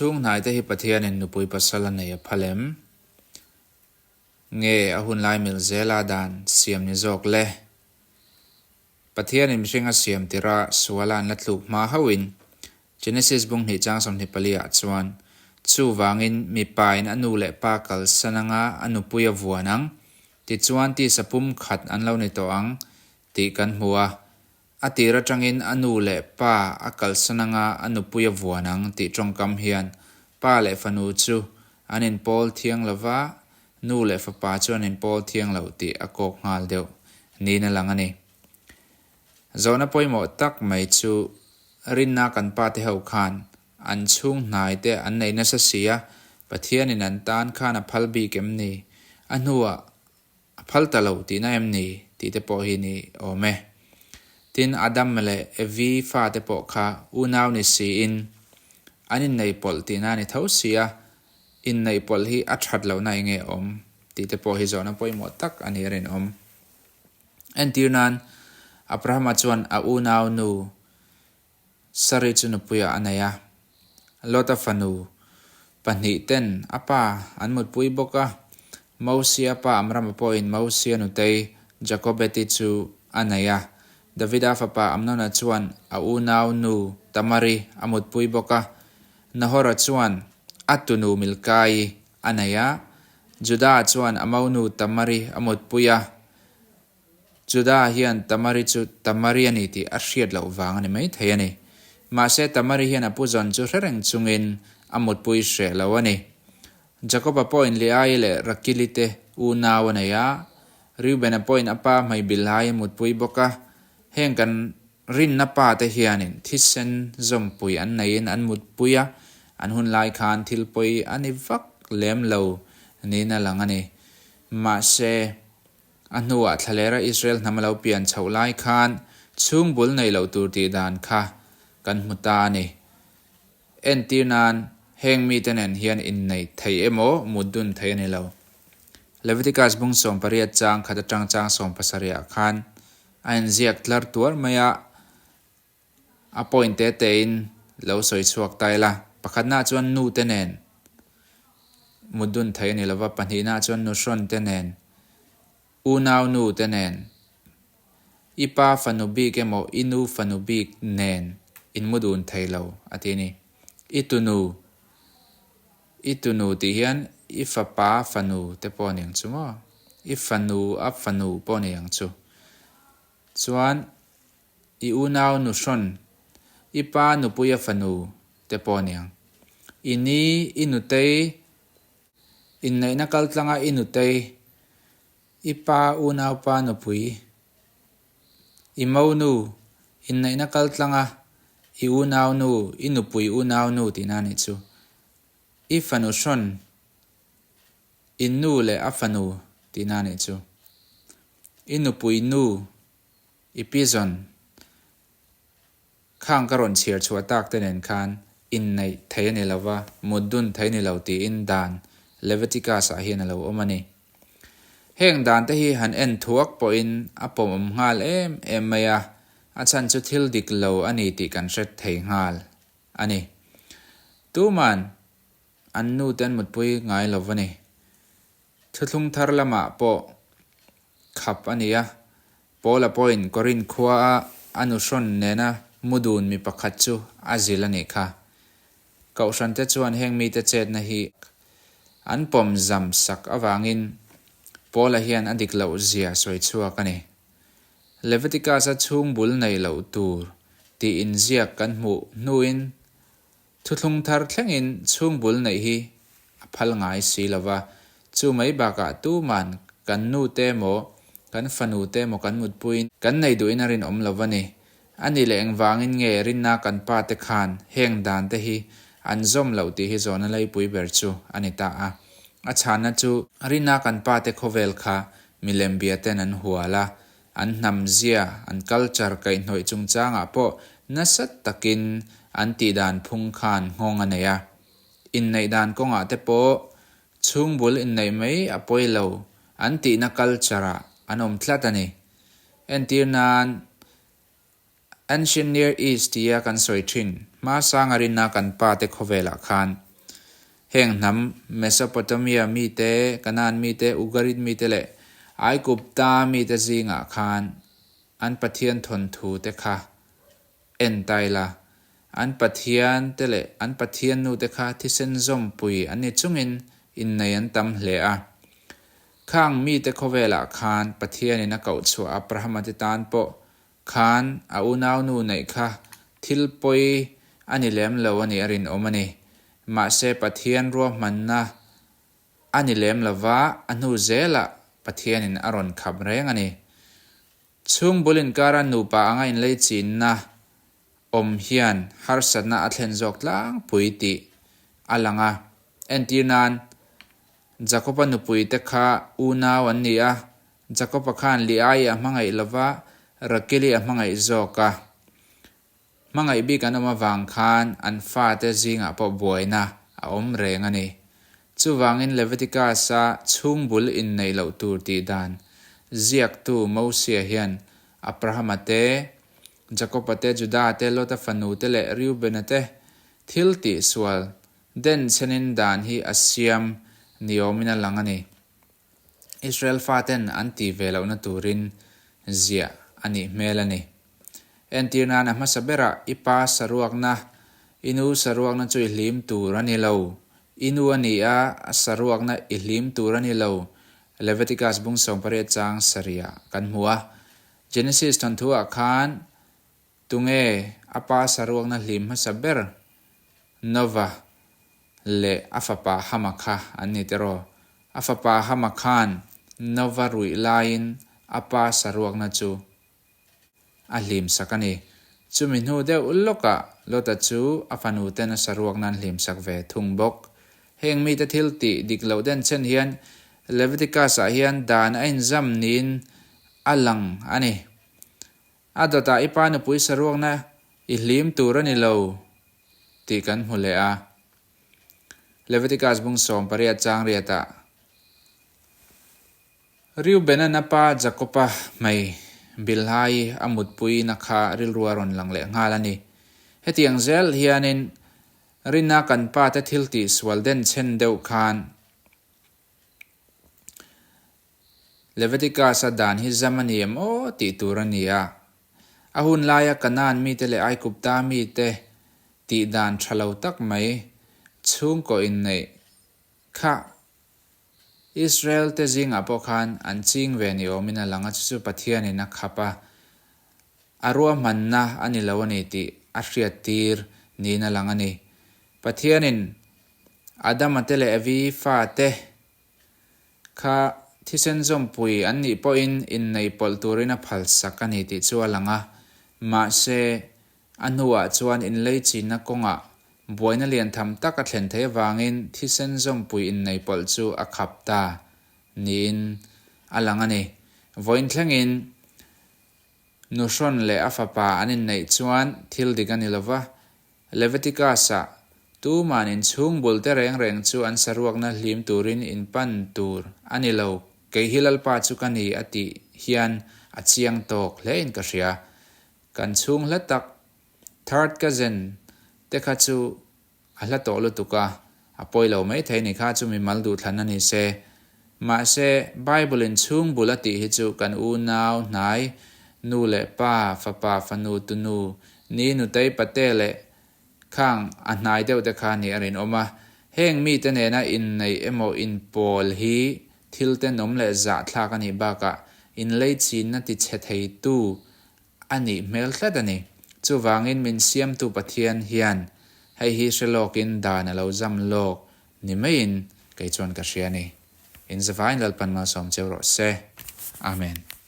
Chhung hnaite hi Pathianin nupui pasal a nei a phal em? Nge a hunlai mil zela dan siam ni zawk le? Pathianin mihring a siam tirh a suala an la tluk hma hauhin Genesis bung hnih chang 24 ah chuan, Chuvangin mipain a nu leh pa kalsan anga a nupui a vuan ang, tichuan tisa pum khat an lo ni tawh ang tih kan hmu a. A tir atangin a nu leh pa a kalsan anga a nupui a vuan ang tih tawngkam hian pa leh fanu chu an inpawl thiang lo va, nu leh fapa chu an inpawl thiang lo tih a kawk nghal deuh niin a lang a ni. Zawhna pawimawh tak mai chu rinna kan pa te ho khan an chhung hnai te an nei nasa si a, Pathianin an tan khan a phal bik em ni? A hnuah A phal ta lo tihna em ni? tih te pawh hi ni awm e. Tin, Adam leh Evi fate pawh kha unau ni siin an inneih pawlh tihna a ni tho si a, inneih pawlh hi a that lohna eng nge awm tih te pawh hi zawhna pawimawh tak a ni a rinawm. Entir nan, Abrahama chuan a unau nu Sari chu nupuiah a nei a, Lota fanu pahnih ten a pa an mutpui bawk a, Mosia pa Amrama pawhin Mosia nutei Jakobeti chu a nei a, Davida fapa Amnona chuan a unau nu Tamari a mutpui bawk a, Nahora chuan a tunu Milkai a nei a, Juda chuan a monu Tamari a mutpui a, Juda hian Tamari chu Tamari a ni tih a hriat loh vang a ni maithei a ni. Mahse, Tamari hian a pu zawn chu hre reng chungin a mutpui hreh lo a ni. Jakoba pawhin Leai leh Rakili te unau a nei a, Reubena pawhin a pa hmei Bilhai a mutpui bawk a. Heng kan rinna pa te hianin thisen zawmpui an neiin an mutpui a, an hun lai khan thil pawi a ni vak lem lo niin a lang a ni. Mahse, A hnuah thlalera Israel hnam a lo pian chhoh lai khan chhung bul nei loh tur tih dan kha kan hmu ta a ni. Entir nan, heng mite nen hian inneih theih emaw mut dun theih a ni lo. Leviticus bung 18 chang khat atang chang 70 ah khan a inziak tlar tuar mai a, A point te tein lo sawi chhuak ta ila, pakhatnaah chuan nu te nen mut dun theih a ni lova, pahnihnaah chuan nuhrawn te nen, unau nu te nen, i pa fanu bik emaw i nu fanu bik nen in mu dun thei lo a ti a ni. I tunu, i tunu tih hian i fapa fanu te pawh a ni ang chu maw? I fanu a fanu pawh a ni ang chu. Chuan I unau nuhrawn, i pa nupuia fanu te pawh aniang. I ni, i nutei, inneihna kaltlanga i nutei, i pa unaupa nupui, i monu, inneihna kaltlanga i unaunu, i nupui unaunu tihna a nih chu. I fanu hrawn, i nu leh a fanu tihna a nih chu. I nupui nu, I pi zawn khang ka rawn chhiar chhuah tak te nen khan inneih thei a ni lo va, mut dun thei a ni lo tiin dan Leviticus ah hian a lo awm a ni. Heng dan te hi han en thuak pawhin a pawmawm nghal em em mai a, a chhan chu thil dik lo a ni tih kan hre thei nghal a ni. Tuman an nu te an mutpui ngai lo va ni. Thuthlung thar lamah pawh Khap a ni a, Paula pawhin Korinth khua a a nuhrawn nena mu dun mi pakhat chu a zil a nih kha. Kohhrante chuan heng mite chetna hi an pawm zam sak avangin Paula hian a dik loh zia sawi chhuak a ni. Leviticus-a chhung bul nei loh tur tih inziak kan hmuh hnuin Thuthlung thar thlengin chhung bul neih hi a phal ngai si lo va, chu mai bakah tuman kan nu te emaw, kan fanu te emaw kan mutpuiin kan nei duhin a rinawm lo va ni. A ni leh engvangin nge rinna kan pa te khan heng dan te hi an zawm loh tih hi zawhna leipui ber chu a ni ta a. A chhanna chu rinna kan pa te khawvel kha milem bia ten an hual a, An hnam zia, an culture kaihhnawih chungchangah pawh nasa takin an tihdan phung khan nghawng a nei a. Inneih dan kawngah te pawh chhungbul inneih mai a pawi lo an tihna culture-ah an awm tlat a ni. Entir nan, Ancient Near East tia kan sawi thin, hmasanga rinna kan pa te khawvelah khan. Heng hnam Mesopotamia mite, Kanaan mite, Ugarit mite leh Aigupta mite zingah khan an Pathian thawnthu te kha en ta ila. An Pathian te leh an Pathian nu te kha thisen zawmpui an ni chungin innei an tam hle a. Khang mite khawvelah khan Pathianin a koh chhuah Abrahama te tan pawh Khan a unaunu neih kha thil pawi a ni lem lo a nih a rinawm a ni. Mahse Pathian ruahmanna a ni lem lo va, a hnu zelah Pathianin a rawn khap reng a ni. Chhung bul inkara nupa anga inlei chinna awm hian harsatna a thlen zawk tlangpui tih a lang a. Entir nan, Jakoba nupuite kha unau an ni a, Jakoba khan Leai a hmangaih lova, Rakeli a hmangaih zawk a. Hmangaih bik an awm avang khan an fate zingah pawh buaina a awm reng a ni. Chuvangin Leviticus-a chhungbul inneih loh tur tih dan ziaktu Mosia hian Abrahama te, Jakoba te, Juda te, Lota fanu te leh Reubena te thil tihsual denchhenin dan hi a siam niawmin a lang a ni. Israel faten an tih ve lohna turin ziah a nih hmel a ni. Entir nan a hmasa berah i pa saruakna, i nu saruakna chu i hlim tur a ni lo. I nu a ni a, a saruakna i hlim tur a ni lo. Leviticus bung 18 chang sarihah kan hmu a. Genesis thawnthuah khan Tunge a pa saruakna hlim hmasa ber Nova leh a fapa Hama kha an ni tiraw? A fapa Hama khan Nova ruih laiin a pa saruakna chu a hlimsak a ni. Chumi hnu deuh lawkah Lota chu a fanu ten a saruakna an hlimsak ve thung bawk. Heng mite thil tih dik loh den chen hian Leviticus-ah hian dan a inzam niin a lang a ni. A dawtah i pa nupui saruakna i hlim tur a ni lo tih kan hmu leh a. Leviticus bung 18 chang riatah Reuben-a'n a pa Jakob-a hmei Bilhai a mutpuina kha rilru a rawn lang leh nghal a ni. Hetiang zel hianin rinna kan pa te thil tih sual denchhen deuh khan Leviticus-a dan hi zam a ni em aw tih tur a ni a. A hun laia Kanaan mite leh Aigupta mite tih dan tha lo tak mai chhungkaw inneih kha Israel-te zingah pawh khan an ching ve ni awmin a lang a, chu chu Pathianin a khap a, a ruahmanna a ni lo a ni tih a hriattir niin a lang a ni. Pathianin Adama te leh Evi fate Kha thisen zawmpui an nih pawhin innei pawlh turin a phalsak a ni tih chu a lang a, mahse, a hnuah chuan inlei chinna kawngah buaina lian tham tak a thlen theih avangin thisen zawmpui innei pawlh chu a khap ta niin a lang a ni. Vawiin thlengin Nuhrawn leh a fapa an inneih chuan thil dik a ni lo va, Leviticus-ah, Tuman inchhung bul te reng reng chu an saruakna hlim turin in pan tur a ni lo, kei hi Lalpa chu ka ni a tih hian a chiang tawk hlein ka hria. Kan chhung hla tak, third cousin, te kha chu a hla tawh lutuk a, a pawi lo maithei ni kha chu mimal duhthlan a ni se. Mahse, Bible in chhung bul a tih hi chu kan unau hnai, nu leh pa, fapa, fanu, tunu, ni, nutei, pate leh khang a hnai deuh te kha nih a rinawm a. Heng mite nena inneih emaw inpawl hi thil tenawm leh zahthlak a nih bakah inleichinna tichhe theitu A nih hmel tlat a ni. Chuvangin min siamtu Pathian hian hei hi hre lawkin dan a lo zam lawk ni maiin kei chuan ka hria a ni. In zavaiin Lalpan malsawm cheu rawh se. Amen.